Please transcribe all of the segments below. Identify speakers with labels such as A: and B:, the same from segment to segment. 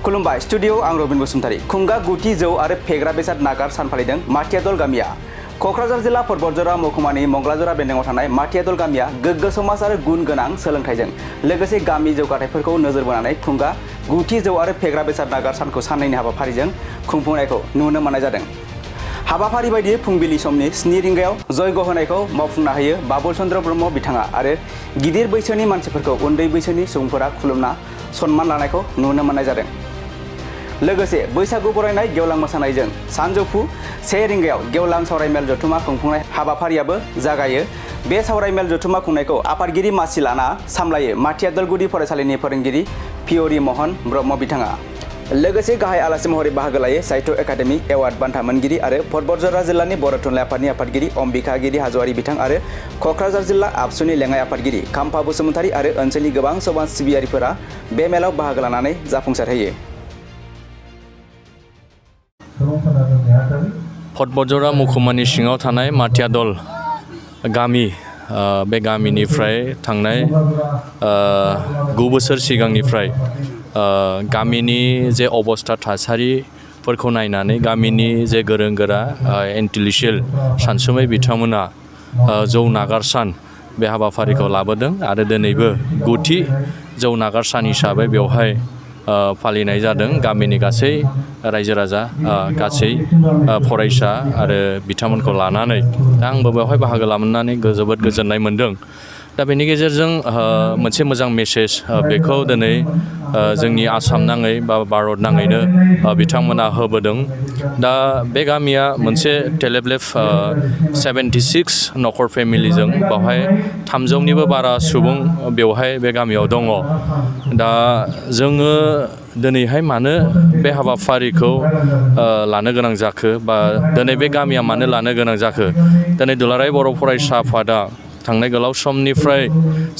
A: खुलुमबाय स्टुडिअ आं रबिन बसुमतारी खुंगा गुथि जौ आरो फेग्रा बेसाद नागार सान फालिदों माथियादल गामिया क'क्राझार जिल्ला परबतजरा महकुमानि मंगलाजरा बेन्दोंआव थानाय माथियादल गामिया गोग्गो समाज आरो गुन गोनां सोलोंथाइजों लोगोसे गामि जौगाथायफोरखौ नोजोर बोनानै खुंगा गुथि जौ आरो फेग्रा बेसाद नागार सानखौ साननैनि हाबाफारिजों खुंफुंनायखौ नुनो मोननाय जादों। हाबाफारि बायदियै फुंबिलि समनि 7 रिंगायाव जयग' होनायखौ मावफुंना होयो बाबुल चन्द्र ब्रह्म बिथाङा आरो गिदिर बैसोनि मानसिफोरखौ उन्दै बैसोनि सुबुंफोरा खुलुमना सन्मान लानायखौ नुनो मोननाय जादों। लोगोसे बैसागु बरायनाय गेवलां मोसानायजों सानजौफु 1 रिंगायाव गेवलां सावरायमेल जथुमा खुंफुंनाय हाबाफारियाबो जागायो। बे सावरायमेल जथुमा खुंनायखौ आफादगिरि मासि लाना सामलायो माथियादल गुदि फरायसालिनि फोरोंगिरि पियरि महन ब्रह्म बिथाङा। लोगोसे गाहाय आलासि महरै बाहागो लायो साहित्य एकाडेमि एवार्ड बान्था मोनगिरि आरो परबतजरा जिल्लानि बर' थुनलाइ आफादनि आफादगिरि अम्बिकागिरि हाज'वारि बिथां आरो क'क्राझार जिल्ला आबसुनि लेङाइ आफादगिरि खाम्फा बसुमतारी आरो ओनसोलनि गोबां समाज सिबियारिफोरा बे मेलाव बाहागो लानानै जाफुंसारहोयो।
B: परबतजरा महकुमानि सिङाव थानाय माथियादल गामि बे गामिनिफ्राय थांनाय 9 बोसोर सिगांनिफ्राय गामिनि जे अबस्था थासारिफोरखौ नायनानै गामिनि जे गोरों गोरा इन्टेलेक्सुवेल सानसुमै बिथांमोना जौ नागार सान बे हाबाफारिखौ लाबोदों आरो दिनैबो गुथि जौ नागार सान हिसाबै बेवहाय फालिनाय जादों। गामिनि गासै रायजो राजा गासै फरायसा आरो बिथांमोनखौ लानानै आंबो बेवहाय बाहागो लानानै जोबोद गोजोननाय मोनदों। दा बेनि गेजेरजों मोनसे मोजां मेसेज बेखौ दिनै जोंनि आसाम नाङै बा भारत नाङैनो बिथांमोना होबोदों। दा बे गामिया मोनसे टेलेबलेफ 76 न'खर फेमिलिजों बेवहाय 300निबो बारा सुबुं बेवहाय बे गामियाव दङ। दा जोङो दिनैहाय मानो बे हाबाफारिखौ लानो गोनां जाखो बा दिनै बे गामिया मानो लानो गोनां जाखो? दिनै दुलाराय बर' फरायसा आफादा थांनाय गोलाव समनिफ्राय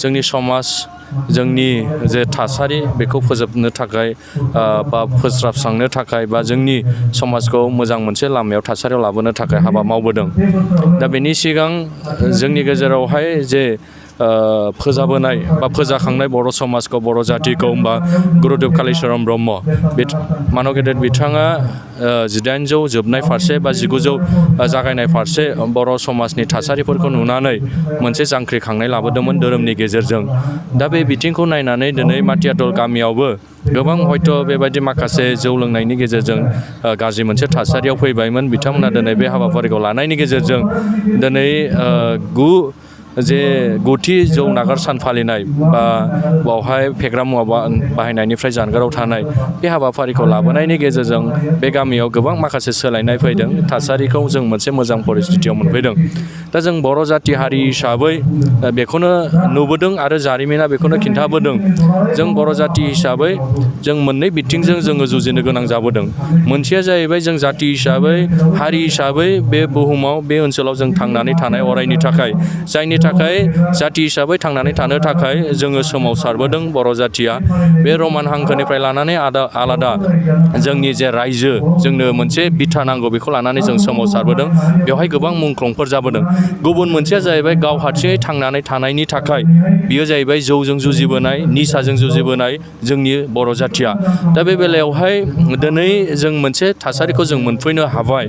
B: जोंनि समाज जोंनि जे थासारि बेखौ फोजोबनो थाखाय बा फोस्राबस्रांनो थाखाय बा जोंनि समाजखौ मोजां मोनसे लामायाव थासारियाव लाबोनो थाखाय हाबा मावबोदों। दा बेनि सिगां जोंनि गेजेरावहाय जे फोजाबोनाय बा फोजाखांनाय बर' समाजखौ बर' जाथिखौ बा गुरुदेब कालिचरन ब्रह्म मानब गेदेर बिथाङा 1800 जोबनाय फारसे बा 1900 जागायनाय फारसे बर' समाजनि थासारिफोरखौ नुनानै मोनसे जांख्रिखांनाय लाबोदोंमोन धोरोमनि गेजेरजों। दा बे बिथिंखौ नायनानै दिनै माथियादल गामियावबो गोबां हयथ' बेबायदि माखासे जौ लोंनायनि गेजेरजों गाज्रि मोनसे थासारियाव फैबायमोन। बिथांमोना दिनै बे हाबाफारिखौ लानायनि गेजेरजों दिनै गुथि जौ नागार सान फालिनाय बा बावहाय फेग्रा मुवा बाहायनायनिफ्राय जानगाराव थानाय बे हाबाफारिखौ लाबोनायनि गेजेरजों बे गामियाव गोबां माखासे सोलायनाय फैदों। थासारिखौ जों मोनसे मोजां परिस्थितियाव मोनफैदों। दा जों बर' जाथि हारि हिसाबै बेखौनो नुबोदों आरो जारिमिना बेखौनो खिन्थाबोदों। जों बर' जाथि हिसाबै जों मोननै बिथिंजों जोङो जुजिनो गोनां जाबोदों। मोनसेया जाहैबाय जों जाथि हिसाबै हारि हिसाबै बे बुहुमाव बे ओनसोलाव जों थांनानै थानाय अरायनि थाखाय जायनि थाखाय जाथि हिसाबै थांनानै थानो थाखाय जोङो सोमावसारबोदों बर' जाथिया। बे रमान हांखोनिफ्राय लानानै आलादा जोंनि जे रायजो जोंनो मोनसे बिथा नांगौ बेखौ लानानै जों सोमावसारबोदों। बेवहाय गोबां मुंख्लंफोर जाबोदों। गुबुन मोनसेया जाहैबाय गाव हारसिङै थांनानै थानायनि थाखाय बियो जाहैबाय जौजों जुजिबोनाय निसाजों जुजिबोनाय जोंनि बर' जाथिया। दा बे बेलायावहाय दिनै जों मोनसे थासारिखौ जों मोनफैनो हाबाय।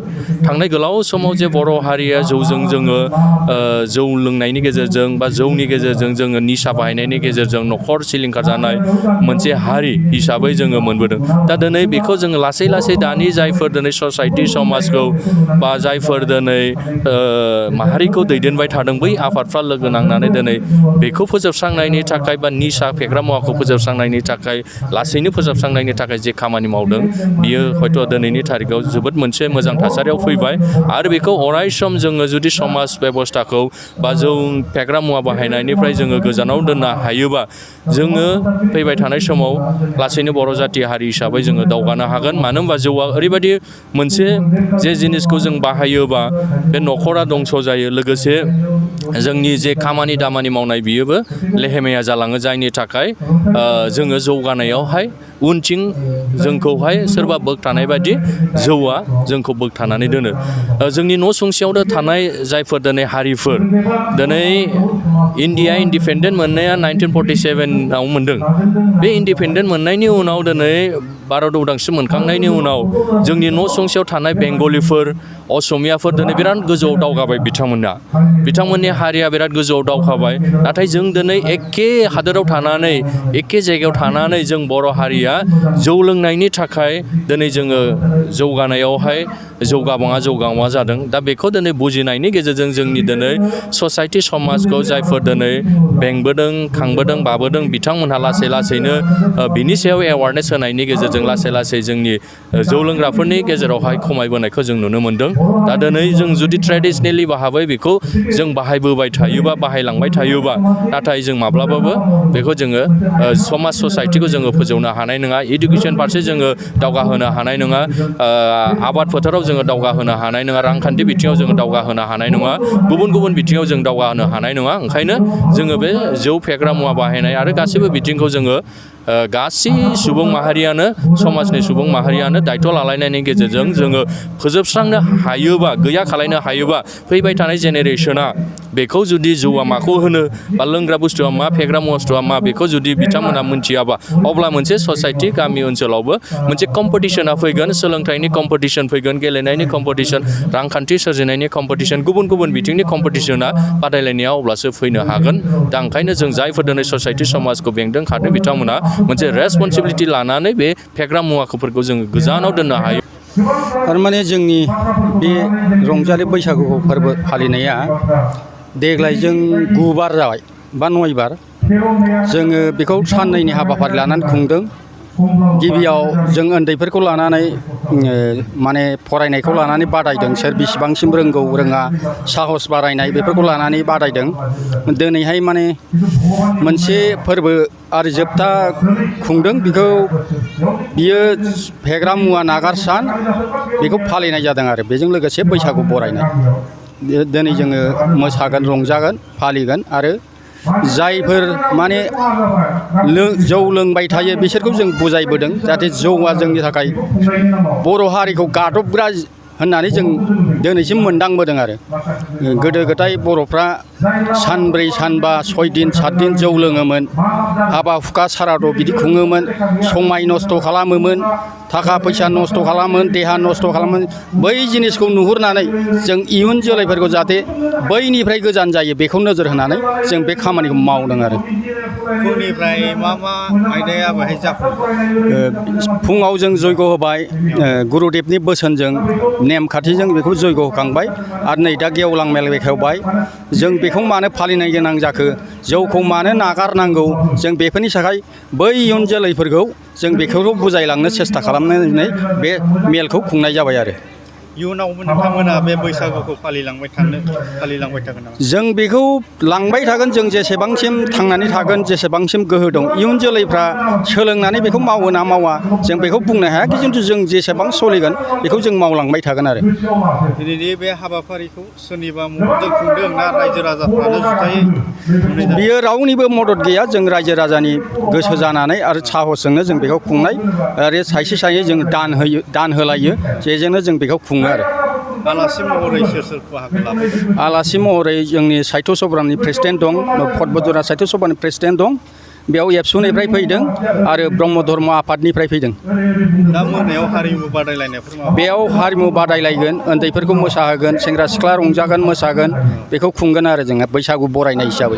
B: थांनाय गोलाव समाव जे बर' हारिया जौजों जोङो जौ लोंनायनि गेजेरजों बा जौनि गेजेरजों जोङो निसा बाहायनायनि गेजेरजों न'खर सिलिंखार जानाय मोनसे हारि हिसाबै जोङो मोनबोदों। दा दिनै बेखौ जोङो लासै लासै दानि जायफोर दिनै ससाइटि समाजखौ बा जायफोर दिनै माहारिखौ दैदेनबाय थादों बै आफादफ्रा लोगो नांनानै दिनै बेखौ फोजोबस्रांनायनि थाखाय बा निसा फेग्रा मुवाखौ फोजोबस्रांनायनि थाखाय लासैनो फोजोबस्रांनायनि थाखाय जे खामानि मावदों बियो हयथ' दिनैनि थारिखआव जोबोद मोनसे मोजां थासारियाव फैबाय। आरो बेखौ अराय सम जोङो जुदि समाज बेबस्थाखौ बा जौ फेग्रा मुवा बाहायनायनिफ्राय जोङो गोजानाव दोननो हायोबा जोङो फैबाय थानाय समाव लासैनो बर' जाथि हारि हिसाबै जोङो दावगानो हागोन। मानो होनबा जौआ ओरैबायदि मोनसे जे जिनिसखौ जों बाहायोबा बे न'खरा दंस' जायो लोगोसे जोंनि जे खामानि दामानि मावनाय बियोबो लेहेमेया जालाङो। जायनि थाखाय जोङो जौगानायावहाय उनथिं जोंखौहाय सोरबा बोगथानाय बायदि जौआ जोंखौ बोगथानानै दोनो। जोंनि न' सुंसेयावनो थानाय जायफोर दिनै हारिफोर दिनै इन्डिया इन्डिपेन्डेन्ट मोननाया 1947आव मोनदों। बे इन्डिपेन्डेन्ट मोननायनि उनाव दिनै भारत उदांस्रि मोनखांनायनि उनाव जोंनि न' सुंसेयाव थानाय बेंगलिफोर असमियाफोर दिनै बिराद गोजौआव दावगाबाय बिथांमोननि हारिया बिराद गोजौआव दावगाबाय। नाथाय जों दिनै एखे हादोराव थानानै एखे जायगायाव थानानै जों बर' हारिया जौ लोंनायनि थाखाय दिनै जोङो जौगानायावहाय जौगाबाङा जादों। दा बेखौ दिनै बुजिनायनि गेजेरजों जोंनि दिनै ससाइटि समाजखौ जायफोर दिनै बेंबोदों खांबोदों बाबोदों बिथांमोनहा लासै लासैनो बिनि सायाव एवारनेस होनायनि गेजेरजों लासै लासै जोंनि जौ लोंग्राफोरनि गेजेरावहाय खमायबोनायखौ जों नुनो मोन्दों। दा दिनै जों जुदि ट्रेडिसनेलि भाबै बेखौ जों बाहायबोबाय थायोबा बाहायलांबाय थायोबा नाथाय जों माब्लाबाबो बेखौ जोङो समाज ससाइटिखौ जोङो फोजौनो हानाय नङा। इडुकेसन फारसे जोङो दावगाहोनो हानाय नङा। आबाद फोथाराव जोङो दावगाहोनो हानाय नङा। रांखान्थि बिथिङाव जोङो दावगाहोनो हानाय नङा। गुबुन बिथिङाव जों दावगाहोनो हानाय नङा। ओंखायनो जोङो बे जौ फेग्रा मुवा बाहायनाय आरो गासैबो बिथिंखौ जोङो गासै सुबुं माहारियानो समाजनि सुबुं माहारियानो दायथ' लालायनायनि गेजेरजों जोङो फोजोबस्रांनो हायोबा गैया खालायनो हायोबा फैबाय थानाय जेनेरेसना बेखौ जुदि जौआ माखौ होनो बा लोंग्रा बुस्थुआ मा फेग्रा बुस्थुआ मा बेखौ जुदि बिथांमोना मोनथियाबा अब्ला मोनसे ससाइटि गामि ओनसोलावबो मोनसे कम्पिटिसना फैगोन। सोलोंथाइनि कम्पिटिसन फैगोन, गेलेनायनि कम्पिटिसन, रांखान्थि सोरजिनायनि कम्पिटिसन, गुबुन बिथिंनि कम्पिटिसना बादायलायनाया अब्लासो फैनो हागोन। दा ओंखायनो जों जायफोर दिनै ससाइटि समाजखौ बेंदों खादों बिथांमोना मोनसे रेसपन्सिबिलिटि लानानै बे फेग्रा मुवाफोरखौ जोङो गोजानाव दोननो हायो।
C: थारमाने जोंनि बे रंजालि बैसागु फोरबो फालिनाया देग्लाय जों 9 बार जाबाय बा 9 बार जोङो बेखौ साननैनि हाबाफारि लानानै खुंदों। गिबियाव जों उन्दैफोरखौ लानानै माने फरायनायखौ लानानै बादायदों। सोर बेसेबांसिम रोंगौ रोङा साहस बारायनाय बेफोरखौ लानानै बादायदों। दिनैहाय माने मोनसे फोरबो आरो जोबथा खुंदों। बियो फेग्रा मुवा नागार सान बेखौ फालिनाय जादों आरो बेजों लोगोसे बैसागु बरायनाय। दिनै जोङो मोसागोन, रंजागोन, फालिगोन आरो जायफोर माने जौ लोंबाय थायो बिसोरखौ जों बुजायबोदों जाहाथे जौआ जोंनि थाखाय बर' हारिखौ गादबग्रा होननानै जों दिनैसिम मोनदांबोदों आरो गोदो गोदाय बर'फ्रा सानब्रै सानबा 6 दिन 7 दिन जौ लोङोमोन। हाबा हुखा साराद' बिदि खुङोमोन। समाय नस्थ' खालामोमोन, थाखा फैसा नस्थ' खालामोमोन, देहा नस्थ' खालामोमोन। बै जिनिसखौ नुहुरनानै जों इयुन जोलैफोरखौ जाहाथे बैनिफ्राय गोजान जायो बेखौ नोजोर होनानै जों बे खामानिखौ मावदों आरो।
D: फुंनिफ्राय मा आयदाया बेहाय जाफुंदों?
C: फुङाव जों जयग' होबाय। गुरुदेबनि बोसोनजों नेमखान्थिजों बेखौ जयग' होखांबाय आरो नै दा गेवलां मेल बेखेवबाय। जों बेखौ मानो फालिनो गोनां जाखो, जौखौ मानो नागारनांगौ, जों बेफोरनि थाखाय बै इयुन जोलैफोरखौ जों बेखौ बुजायलांनो सेस्था खालामनानै बे मेलखौ खुंनाय जाबाय आरो।
D: इयुनावबो नोंथांमोना बे बैसागुखौ फालिलांबाय थागोन नामा?
C: जों बेखौ लांबाय थागोन। जों जेसेबांसिम थांनानै थागोन, जेसेबांसिम गोहो दं, इयुन जोलैफ्रा सोलोंनानै बेखौ मावो ना मावा जों बेखौ बुंनो हाया। खिन्थु जों जेसेबां सोलिगोन बेखौ जों मावलांबाय थागोन आरो।
D: दिनैनि बे हाबाफारिखौ सोरनिबा मददजों खुंदों ना रायजो राजाफ्रानो जुथायै?
C: बियो रावनिबो मदद गैया। जों रायजो राजानि गोसो जानानै आरो साहसजोंनो जों बेखौ खुंनाय आरो सायसे जों दान होलायो जेजोंनो जों बेखौ खुङो आरो।
D: आलासि महरै सोर बाहागो लाफैदों?
C: आलासि महरै जोंनि साहित्य सभानि प्रेसिडेन्ट दं, पद्मजरा साहित्य सभानि प्रेसिडेन्ट दं। बेयाव एबसुनिफ्राय फैदों आरो ब्रह्म धर्म आफादनिफ्राय फैदों।
D: दा मोनायाव हारिमु बादायलायनायफोर
C: बेयाव हारिमु बादायलायगोन, उन्दैफोरखौ मोसाहोगोन, सेंग्रा सिख्ला रंजागोन मोसागोन, बेखौ खुंगोन आरो जोङो बैसागु बरायनाय हिसाबै।